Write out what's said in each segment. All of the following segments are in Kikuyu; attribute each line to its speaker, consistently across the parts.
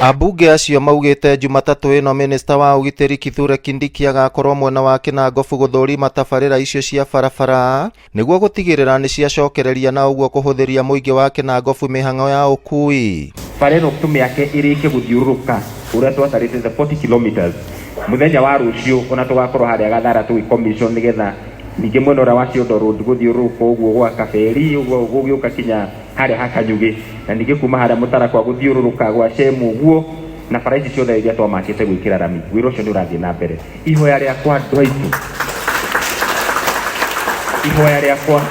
Speaker 1: Ambunge acio maugĩte Jumatatũ ĩno minista wa ũgitĩri Kithure Kindiki agakorwo mwena wa Kĩnangobu gũthũrima tabarĩra icio cia barabara nĩguo gũtigĩrĩra nĩ ciacokereria na ũguo kũhũthĩria mũingĩ wa Kĩnangobu mĩhang'o ya ũkui.
Speaker 2: Bara ĩno tũmĩake ĩrĩke gũthiũrũrũka ũrĩa twatarĩte the 40 kilometers mũthenya wa rũciũ ona tũgakorwo harĩa Gathara tũgĩ commission nĩgetha ningĩ mwena ũrĩa wa Ciondo Road gũthiũrũrũka ũguo gwa Kaberi ũguo gũgĩũka kinya harĩa ha Kanyugĩ na ningĩ kuma harĩa Mũtarakwa gũthiũrũrũka gwa Shemu ũguo na bara ici ciothe iria twamakĩte gwĩkĩra rami wĩra ũcio nĩ ũrathiĩ na mbere. Ihoya rĩakwa andũ aitũ, ihoya rĩakwa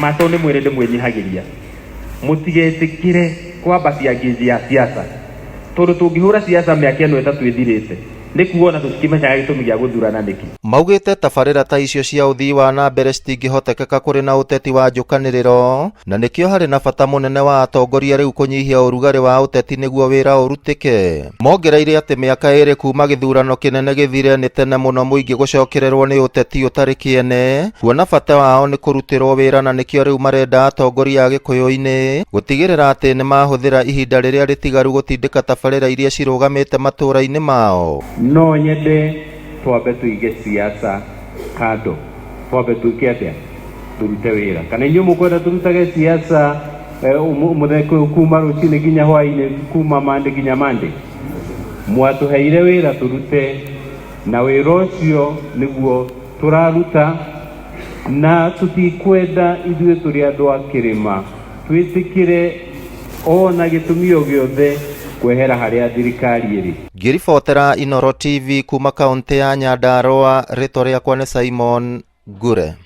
Speaker 2: mato nĩ mwĩrĩ ndĩmwĩnyihagĩria, mũtigetĩkĩre kwambatia nginji ya siasa tondũ tũngĩhũra siasa mĩaka ĩno ĩtatũ ĩthirĩte nĩ kuga ona tũtikĩmenyaga gĩtũmi gĩa gũthurana nĩkĩ.
Speaker 1: Maugĩte tabarĩra ta icio cia ũthii wa na mbere citingĩhotekeka kũrĩ na ũteti wa njũkanĩrĩro na nĩkĩo harĩ na bata mũnene wa atongoria rĩu kũnyihia ũrugarĩ wa ũteti nĩguo wĩra ũrutĩke. Mongereire atĩ mĩaka ĩrĩ kuma gĩthurano kĩnene gĩthire nĩ tene mũno mũingĩ gũcokererwo nĩ ũteti ũtarĩ kĩene, kuona bata wao nĩ kũrutĩrwo wĩra na nĩkĩo rĩu marenda atongoria a Gĩkũyũ-inĩ gũtigĩrĩra atĩ nĩ mahũthĩra ihinda rĩrĩa rĩtigaru gũtindĩka tabarĩra iria cirũgamĩte matũũra-inĩ mao.
Speaker 3: No nyende twambe tũige siasa kando, twambe twĩke atĩa? Tũrute wĩra. Kana inyuĩ mũkwenda tũrutage siasa kuma rũcinĩ nginya hwainĩ, kuma Monday nginya Monday? Mwatũheire wĩra tũrute, na wĩra ũcio nĩguo tũraruta, na tũtikwenda ithuĩ tũrĩ andũ a kĩrĩma twĩtĩkĩre ona gĩtũmi o gĩothe kwehera harĩa thirikari ĩrĩ.
Speaker 1: Ngĩribotera Inooro TV kuma kaũntĩ ya Nyandarua, rĩtwa rĩakwa nĩ Simon Ngure.